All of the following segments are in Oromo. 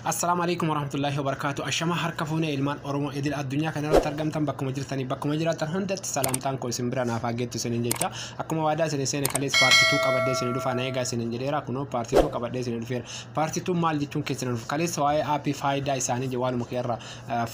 Assalaamu alaikum warahmatullahi wabarakatuh. Ashama harka fuunee ilmaan Oromoo idil addunyaa kana irratti argamtan, bakkuma jirtanii bakkuma jiraattan hundatti salaamtaan koo isin bira naaf haa geettu isiniin jecha. Akkuma waadaa isin seene, kalees part 2 qabadhee isin dhufaa, na eegaa isiniin jedheera. Kunoo part 2 qabadhee isin dhufeera. Part 2 maal jechuun keessan dhufu? Kaleessa waa'ee aappii faayidaa isaanii, waanuma keerra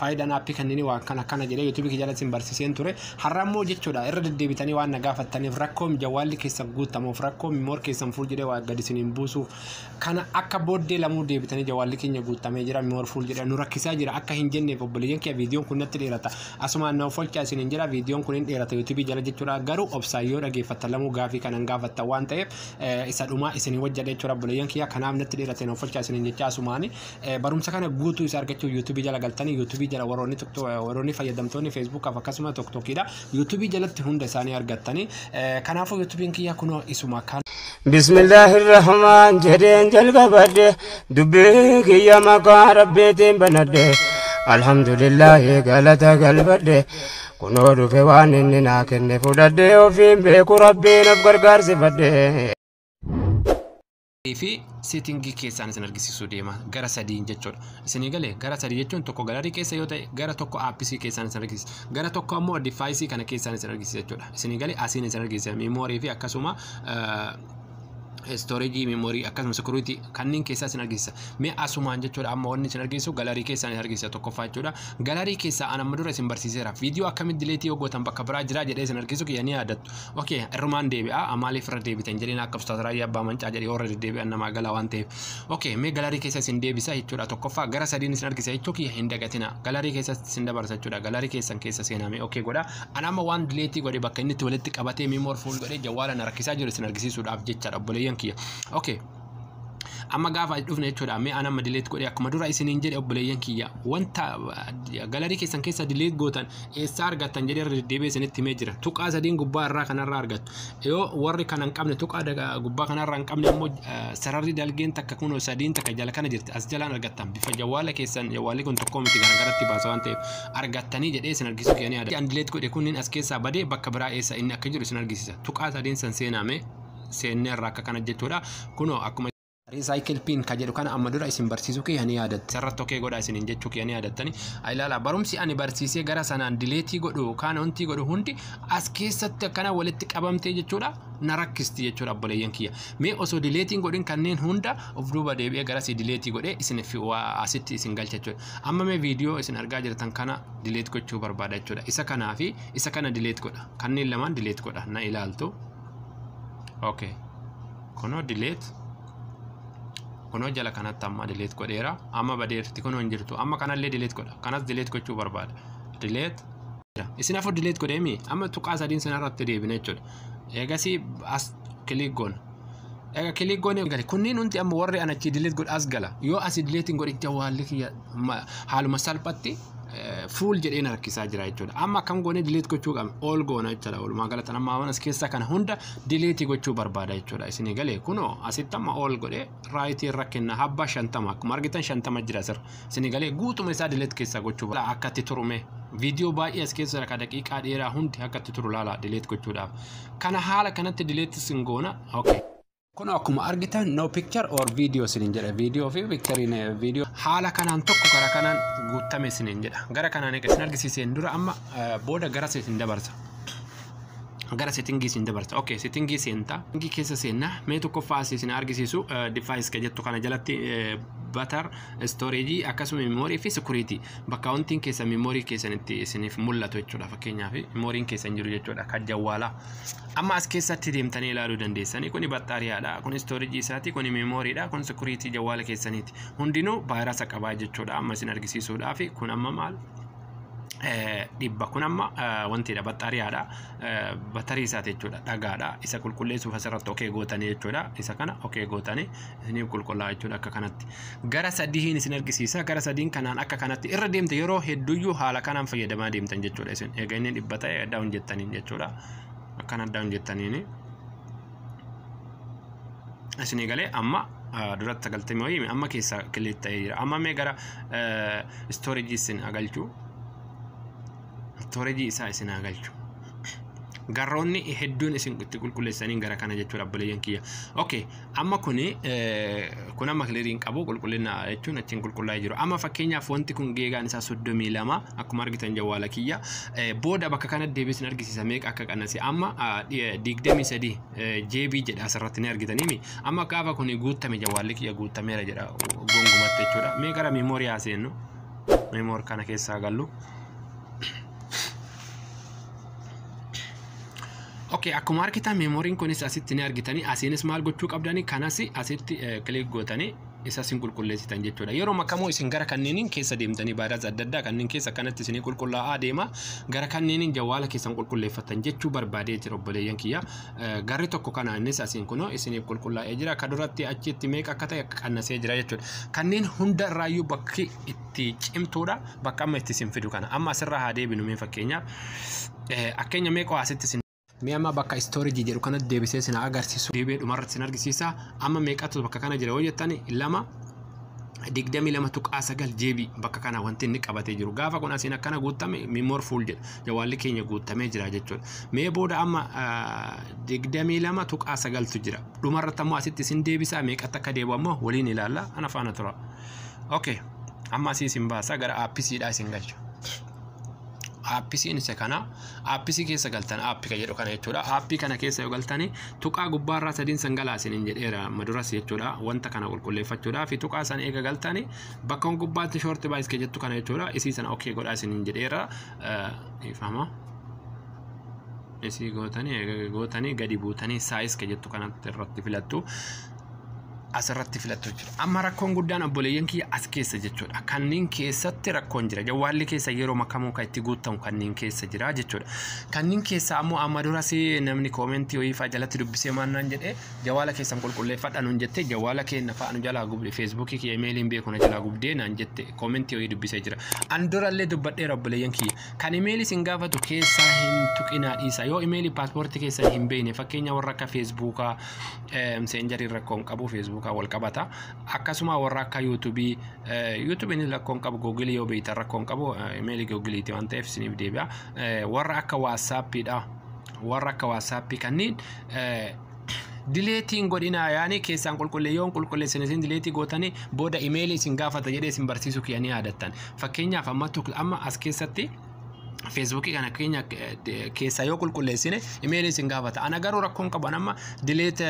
faayidaan aappii kanneenii waan kana kana jedhee yuutuubii jala isin barsiiseen ture. Har'a immoo jechuudha, irra deddeebitanii waan na gaafattaniif, rakkoo jawwaalli keessan guutamuuf, rakkoo memory keessan full jedhee waa gadi isiniin buusuuf kana, akka booddee lamuu deebitanii jawwaalli keenya guutamee jira, memory full jedhee nu rakkisaa jira akka hin jenneef, obboleeyyan kee, viidiyoon kun natti dheerata, asumaan na ofolchaa isiniin jira. Viidiyoon kun hin dheerata yuutuubii jala jechuudha. Garuu obsaan yoo dhageeffattan, lamuu gaafii kanan gaafattan waan ta'eef, isa dhumaa isinii hojjedha jechuudha, obboleeyyan kiyya. Kanaaf natti dheerate, na ofolchaa isiniin jecha. Asumaani barumsa kana guutuu isa argachuuf yuutuubii jala galtanii, yuutuubii jala warroonni fayyadamtoonni feesbuukaaf akkasuma tiktookiidha, yuutuubii jalatti hunda isaanii argattanii. Kanaafuu yuutuubiin kiyya kunoo isuma kan. Bismillahirrahmaan jedheen jalqabadhe, dubbii kiyya maqaa rabbiitiin banadhe. Alhamdulillahi galata galfadhe, kunoo dhufe waan inni naa kenne fudhadhe, ofiin beeku rabbiin of gargaarsifadhe. Fi setting keessaan isin argisiisuu deema gara sadiin jechuudha. Isinii galee? Gara sadii jechuun tokko gallery keessa yoo ta'e, gara tokko apps keessaan isin argisiisa. Gara tokko ammoo device kana keessaan isin argisiisa jechuudha. Isinii galee? Asiin isin argisiisa, memory fi akkasuma storage, memory, akkasuma security kanneen keessaa isin argisiisa. Mee asumaan jechuudha, amma wanni isin argisiisu gallery keessaan isin argisiisa tokkoffaa jechuudha. Gallery keessaa an amma dura isin barsiiseera. Viidiyoo akkamitti delete yoo gootan bakka biraa jira jedhee isin argisu kiyya ni yaadattu. Okay, irrumaan deebi'a. Maaliif irra deebitan jedheen, akka Ustaaz Raayyaa Abbaa Mancaa jedhee warra deddeebi'an namaa gala waan ta'eef. Okay, mee gallery keessa isin deebisa jechuudha. Tokkoffaa gara sadiin isin argisa jechuu kiyya hin dagatina. Gallery keessa isin dabarsa jechuudha. Gallery keessan keessa seename okay godha. An amma waan delete godhe, bakka inni itti walitti qabatee memory full godhee jawwaala na rakkisaa jiru isin argisiisuudhaaf jechaadha, obboleeyyan kiyya. Okay. Amma gaafa dhufne jechuudha, mee an amma delete godhe, akkuma dura isiniin jedhe, obboleeyyan kiyya, wanta gallery keessan keessa delete gootan eessaa argattan jedhee irra deddeebi'ee isinitti himee jira. Tuqaa sadiin gubbaa irraa kanarraa argattu. Yoo warri kana hin qabne, tuqaa gubbaa kanarraa hin qabne ammoo, sararri dalgeen takka kunoo sadiin takka jala kana jirti, as jalaan argattan. Bifa jawwaala keessan, jawwaalli kun tokko miti, garagaratti baasa waan ta'eef, argattanii jedhee isin argisuu kiyya ni yaada. An delete godhe kunniin as keessaa badee bakka biraa eessa inni akka jiru isin argisiisa. Tuqaa sadiin san seename, seennee irraa akka kana jechuudha. Kunoo akkuma recycle bin ka jedhu kana amma dura isin barsiisuu kiyya ni yaadatte. Sarratti okay godha isiniin jechuu kiyya ni yaadattani. Ilaala, barumsi ani barsiisee gara sanaan delete godhu kaan wanti godhu hundi as keessatti akkana walitti qabamtee jechuudha, na rakkisti jechuudha, obboleeyyan kiyya. Mee osoo deleteiin godhin kanneen hunda of duuba deebi'ee garasii delete godhee isin asitti isin galcha jechuudha. Amma mee viidiyoo isin argaa jirtan kana delete gochuu barbaada jechuudha. Isa kanaa fi isa kana delete godha. Kanneen lamaan delete godha, na ilaaltu. Okay. Kunoo delete. Kunoo jala kanatti amma delete godheera. Amma badeerti, kunoo hin jirtu. Amma kanallee delete godha. Kanas delete gochuu barbaada. Delete. Isin afur delete godheemi, amma tuqaa sadiin sanarratti deebina jechuudha. Eegasii as click goona. Egaa click goone gale, kunniin hundi amma warri an achii delete godhe as gala. Yoo asii delete hin godhin, jawwaalli kiyya haaluma salphatti full jedhee na rakkisaa jira jechuudha. Amma akkam goonee delete gochuu qabna? All goona jechuudha. Walumaa galatti amma waan as keessaa kana hunda delete gochuu barbaada jechuudha. Isinii galee? Kunoo asitti amma all godhee right irra kenna, habba 50, akkuma argitan 50 jira asirra. Isinii galee? Guutuma isaa delete keessaa gochuu barbaada. Akka itti turume viidiyoo baay'ee as keessa jira, daqiiqaa dheeraa hundi akka itti turu laala delete gochuudhaaf. Kana haala kanatti delete isin goona. Okay. Kun akkuma argitan no picture or video isiniin jedha. Viidiyoo fi pictureiin viidiyoo haala kanaan tokko gara kanaan guutame isiniin jedha. Gara kanaan egaa isin argisiiseen dura, amma booda gara isin dabarsa. Gara setting isin dabarsa. Okay, setting seenta. Setting keessa seenna. Mee tokkoffaa asii isin argisiisu, device ka jettu kana jalatti battery, storage, akkasuma memory fi security. Bakka wantiin keessa memory keessan itti isiniif mul'atu jechuudha. Fakkeenyaaf memoryn keessan jiru jechuudha kan jawwaalaa. Amma as keessatti deemtanii ilaaluu dandeessanii. Kuni baxxaariyaadha. Kun storage isaati. Kuni memorydha. Kun security jawwaala keessaniiti. Hundinuu vaayirasa qabaa jechuudha. Amma isin argisiisuudhaaf kun amma maal? 100 kun amma wantiidha, baxxaariyaadha, battery isaati jechuudha, dhagaadha. Isa qulqulleessuuf asirratti okay gootanii jechuudha. Isa kana okay gootanii isiniif qulqullaa jechuudha. Akka kanatti gara sadiin isin argisiisa. Gara sadiin kanaan akka kanatti irra deemte, yeroo hedduyyuu haala kanaan fayyadamaa deemtan jechuudha. Isin egaa inni 100 ta'e down jettaniin jechuudha, akkana down jettaniini. Isinii galee? Amma duratti 90 wayii, amma keessa clear ta'ee jira. Amma mee gara storage isin agalchuu, storage isaa isin haa galchu. Garroonni hedduun isin itti qulqulleessaniin gara kana jechuudha, obboleeyyan kiyya. Okay, amma kuni kun amma cleariin qabu, qulqullina jechuun achiin qulqullaa'ee jiru. Amma fakkeenyaaf wanti kun gigaan isaa 32 akkuma argitan jawwaala kiyya. Booda bakka kana deebiin isin argisiisa meeqa akka qannase. Amma 23 GB jedha asirratti ni argitaniimi. Amma gaafa kuni guutame jawwaalli kiyya guutameera jedha gongumatti jechuudha. Mee gara memory haa seennu. Memory kana keessaa gallu. Okay, akkuma argitan memoryn kunis asitti ni argitanii, asiinis maal gochuu qabdanii, kanas asitti click gootanii isa isin qulqulleessitan jechuudha. Yeroo makamuu isin gara kanneeniin keessa deemtanii baadaas adda addaa kanneen keessa kanatti isinii qulqullaa'aa deema, gara kanneeniin jawwaala keessan qulqulleeffatan jechuu barbaadee jira, obboleeyyan kiyya. Garri tokko kana, innis asiin kunoo isiniif qulqullaa'ee jira. Ka duratti achitti meeqa akka ta'e qannasee jira jechuudha. Kanneen hunda irraayyuu bakki itti cimtuudha, bakka amma itti isin fidu kana. Amma asirraa haa deebinu. Mee fakkeenyaaf akkeenya meeqa asitti isin Mee amma bakka storage jedhu kanatti deebisee isin agarsiisu. Deebi'ee dhumarratti isin argisiisa. Amma meeqatu bakka kana jira yoo jettani, 2 22.9 GB bakka kana wanti inni qabatee jiru. Gaafa kun asiin akkana guutame memory full jedha. Jawwaalli keenya guutamee jira jechuudha. Mee booda amma 22.9tu jira. Dhumarratti ammoo asitti isin deebisaa, meeqatti akka deebi'u ammoo waliin ilaalla. Ana faana tura. Okay. Amma asii isin baasa, gara appsiidhaa isin galcha. Appsiin isa kana, appsii keessa galtan, app kan jedhu kana jechuudha. App kana keessa yoo galtani tuqaa gubbaarraa sadiin san galaa isiniin jedheera maduras jechuudha. Wanta kana qulqulleeffachuudhaa fi tuqaa san eega galtani bakka gubbaatti sort by ka jettu kana jechuudha. Isii sana okay godhaa isiniin jedheera. Ifama. Isii gootanii, eega gootanii gadi buutanii size ka jettu kanatti irratti filattu. Asirratti filattu jechuudha. Amma rakkoon guddaan, obboleeyyan kiyya, as keessa jechuudha. Kanneen keessatti rakkoon jira. Jawwaalli keessa yeroo makamuu kan itti guutamu kanneen keessa jira jechuudha. Kanneen keessa ammoo amma duras namni comment wayii fa'aa jalatti dubbisee maal naan jedhee, "Jawwaala keessan qulqulleeffadha nuun jette, jawwaala keenya fa'aa nu jalaa gubde, Facebookii kiyya emailiin beeku na jalaa gubdee" naan jette, comment wayii dubbisee jira. An durallee dubbadheera, obboleeyyan kiyya. Kan emailii isin gaafatu keessaa hin tuqinaa dhiisa. Yoo emailii passwordii keessan hin beekne, fakkeenya warra akka Facebookaa, Messengerii rakkoon qabu, Facebookaa wal qabata. Akkasuma warra akka YouTubeii, YouTubeiin rakkoon qabu, Googleii yoo beektan rakkoon qabu, emailii Googleiiti waan ta'eef isiniif deebi'a. Warra akka WhatsAppiidha. Warra akka WhatsAppii kanneen deleteiin godhinaa, yaani keessaan qulqullee yoo qulqulleessin isin delete gootanii booda emailii isin gaafata jedhee isin barsiisuu kiyyanii yaadattan. Fakkeenyaaf amma as keessatti Facebookii kana keenya keessaa yoo qulqulleessine emailii isin gaafata. Ana garuu rakkoon qabu, amma delete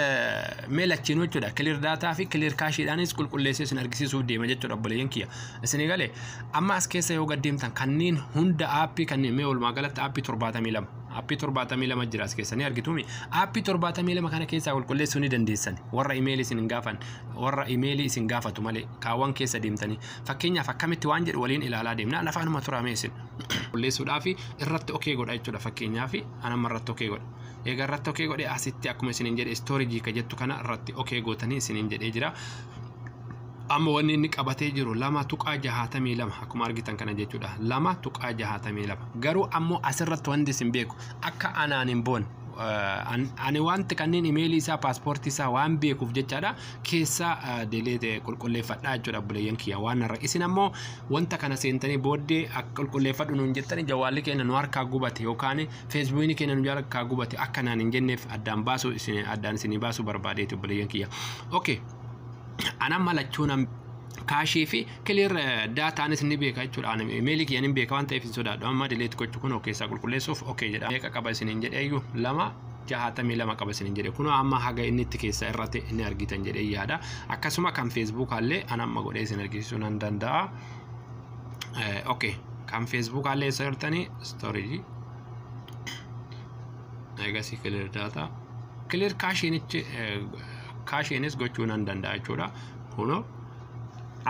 mail achiinuu jechuudha. Clear data fi clear cacheiidhaanis qulqulleessee isin argisiisuuf deema jechuudha, obboleeyyan kiyya. Isin galee amma as keessa yoo gad deemtan kanneen hunda app kanneen, mee walumaa galatti app 72. App 72 jira as keessa ni argituumi. App 72 kana keessaa qulqulleessuu ni dandeessan. Warra emailii isin hin gaafan, warra emailii isin gaafatu malee kaawwan keessa deemtanii. Fakkeenyaaf akkamitti waan jedhu waliin ilaalaa deemna. Lafaanuma turaame isin. Qulqulleessuudhaaf irratti okay godha jechuudha. Fakkeenyaaf anamma irratti okay godha. Egaa irratti okay godhe, asitti akkuma isiniin jedhe storage ka jettu kana irratti okay gootanii isiniin jedhee jira. Amma wanni inni qabatee jiru 2.62 akkuma argitan kana jechuudha. 2.62. Garuu ammoo asirratti wanti isin beeku akka anaan hin boone, ani wanti kanneen emailii isaa, passwordii isaa waan beekuuf jechaadha keessa delete qulqulleeffadhaa jechuudha, obboleeyyan kiyya, waan irra. Isin ammoo wanta kana seentanii booddee akka qulqulleeffadhu nuun jettanii jawwaalli keenya nu harkaa gubate yookaan Facebookni keenya nu harkaa gubate akka naan hin jenneef addaan baasuu isin addaan isinii baasuu barbaadeeti, obboleeyyan kiyya. Okay. Ana malachuun cache fi clear dataanis ni beeka jechuudha. Ani emailii kiyya ni beeka waan ta'eef hin sodaadhu. Amma delete gochuu kun keessaa qulqulleessuuf okay jedha. Meeqa qaba isiniin jedheeyyuu, 2.62 qaba isiniin jedhe. Kunoo amma haga inni itti keessa irratti inni argitan jedhee yaada. Akkasuma kan Facebookaallee ana amma godhee isin argisiisuu nan danda'a. Okay. Kan Facebookaallee eessa jirtanii, storage. Egasii clear data. Clear cacheinichi cacheinis gochuu nan danda'a jechuudha. Kunoo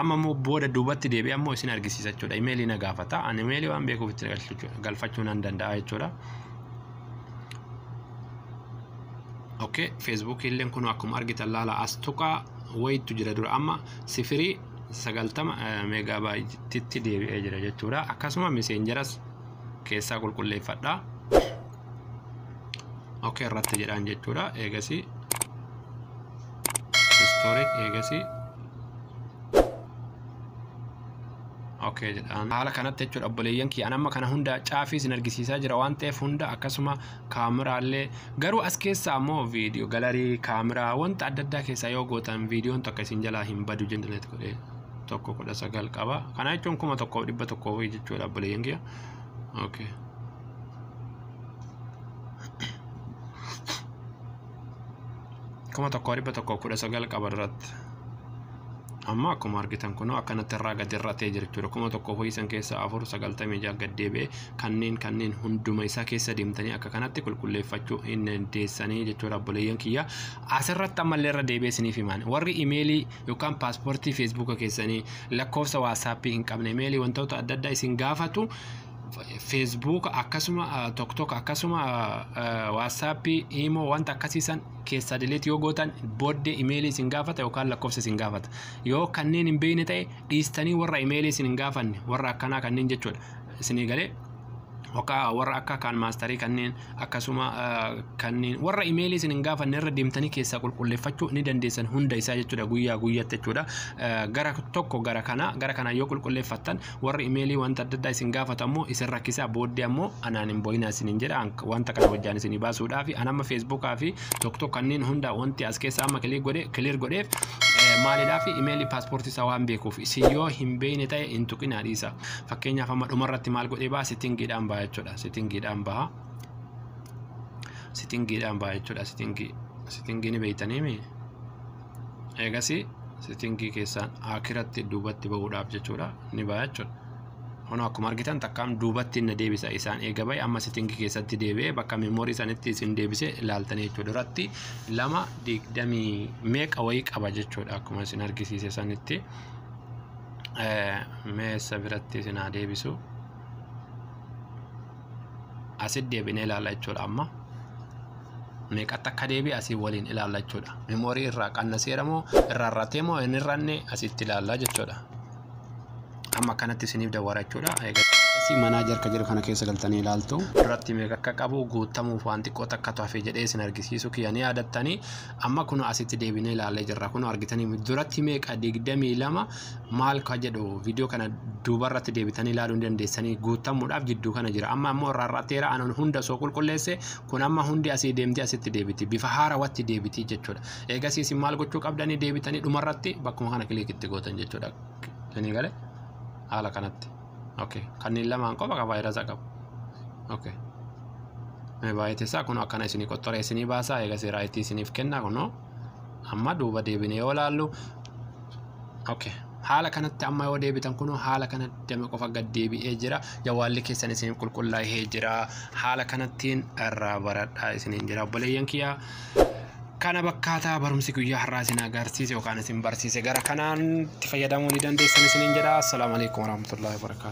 amma immoo booda duubatti deebi'ee ammoo isin argisiisa jechuudha. Emailii na gaafata. Ani emailii waan beekuuf itti galfachuu nan danda'a jechuudha. Okay, Facebookii illee kun akkuma argitan laala, as tuqaa wayitu jira dura, amma 0.90 megabyteitti deebi'ee jira jechuudha. Akkasuma Messengeras keessaa qulqulleeffadha. Okay irratti jedhaan jechuudha. Eegasii storage, eegasii Okay jedhaan. Haala kanatti jechuudha obboleeyyan kiyya. An amma kana hunda caafii isin argisiisaa jira waan ta'eef hunda akkasuma kaameraallee garuu as keessa ammoo viidiyoo gallery kaameraa wanta adda addaa keessaa yoo gootan viidiyoon tokko isin jalaa hin badu jenneet godhee 1.19 qaba. Kana jechuun 1100 jechuudha obboleeyyan kiyya. Okay. 1119 qaba irratti. Amma akkuma argitan kunoo akkanatti irraa gadi irratee jira jechuudha. 1000 ho'isan keessa 496 gad deebi'ee kanneen hunduma isaa keessa deemtanii akka kanatti qulqulleeffachuu hin dandeessanii jechuudha obboleeyyan kiyya. Asirratti ammallee irra deebi'ee isiniif himaan warri imeelii yookaan paaspoortii feesbuuka keessanii lakkoofsa waasaappii hin qabne imeelii wantoota adda addaa isin gaafatu Facebook akkasuma TikTok akkasuma WhatsApp imo wanta akkasiisan keessa delete yoo gootan booddee imeelii isin gaafata yookaan lakkoofsa isin gaafata. Yoo kanneen hin beekne ta'e dhiistanii warra imeelii isin hin gaafanne warra akkanaa kanneen jechuudha. Isinii galee warra akka kan maastarii kanneen akkasuma kanneen warra imeelii isin hin gaafanne irra deemtanii keessaa qulqulleeffachuu ni dandeessan hunda isaa jechuudha guyyaa guyyaatti jechuudha. Gara tokko gara kana yoo qulqulleeffattan warra imeelii wanta adda addaa isin gaafatu ammoo isin rakkisaa booddee ammoo anaan hin boo'inaa isiniin jedha wanta kana wajjaan isinii baasuudhaaf an amma feesbuukaa fi TikTok kanneen hunda wanti as keessa amma clear godheef maalidhaaf imeelii paaspoortii isaa waan beekuuf isin yoo hin beekne ta'e hin tuqinaa dhiisa. Fakkeenyaaf amma dhumarratti maal godhee ba'a sitingiidhaan ba'a jechuudha. Sitingiidhaan baha. Sitingiidhaan ba'a jechuudha. Sitingii ni beektaniimi. Eegasii sitingii keessaan akiratti duubatti bahuudhaaf jechuudha ni ba'a jechuudha. Kun akkuma argitan takkaam duubatti na deebisa isaan eega bahe amma sitingii keessatti deebi'ee bakka meemoorii sanitti isin deebise ilaaltanii jechuudha. Duratti 220 meeqa wayii qaba jechuudha akkuma isin argisiise sanitti. Meessa biratti isin haa deebisu. Asit deebinee ilaalla jechuudha amma. Meeqatti akka deebi'e asii waliin ilaalla jechuudha. Meemoorii irraa qannaseera moo irraa irratee moo hin irranne asitti ilaalla jechuudha. Amma akkanatti isiniif dawwara jechuudha. Eegasii manaajar ka jedhu kana keessa galtanii ilaaltu. Duratti meeqa akka qabu guutamuuf waan xiqqoo takkatu hafe jedhee isin argisiisu kiyya ni yaadattanii amma kun asitti deebinee ilaallee jirra. Kun argitanii duratti meeqa 22 maal ka jedhu viidiyoo kana duubarratti deebitanii ilaaluu ni dandeessanii guutamuudhaaf jidduu kana jira. Amma ammoo irraa irratteera anan hunda osoo qulqulleesse kun amma hundi asii deemtee asitti deebiti bifa haarawatti deebiti jechuudha. Eegasii isin maal gochuu qabdanii deebitanii dhumarratti bakkuma kana kiliikitti gootan jechuudha. Isinii galee haala kanatti. Okay. Kanneen lamaan qofa ka vaayirasa qabu. Okay. Mee baay'ee isaa kun akkana isinii qottoree isinii baasaa eegasii raayitii isiniif kenna kunoo amma duuba deebinee yoo ilaallu. Okay. Haala kanatti amma yoo deebitan kunoo haala kana dame qofa gad deebi'ee jira. Jawwaalli keessan isiniif qulqullaa'ee jira. Haala kanattiin irraa baradhaa isiniin jira. Obboleeyyan kiyyaa kana bakkaataa barumsi guyyaa har'aa isin agarsiise yookaan isin barsiise gara kanaan itti fayyadamuu ni dandeessan isiniin jedha. Assalaamu alaikum warahmatullahi wabarakatuh.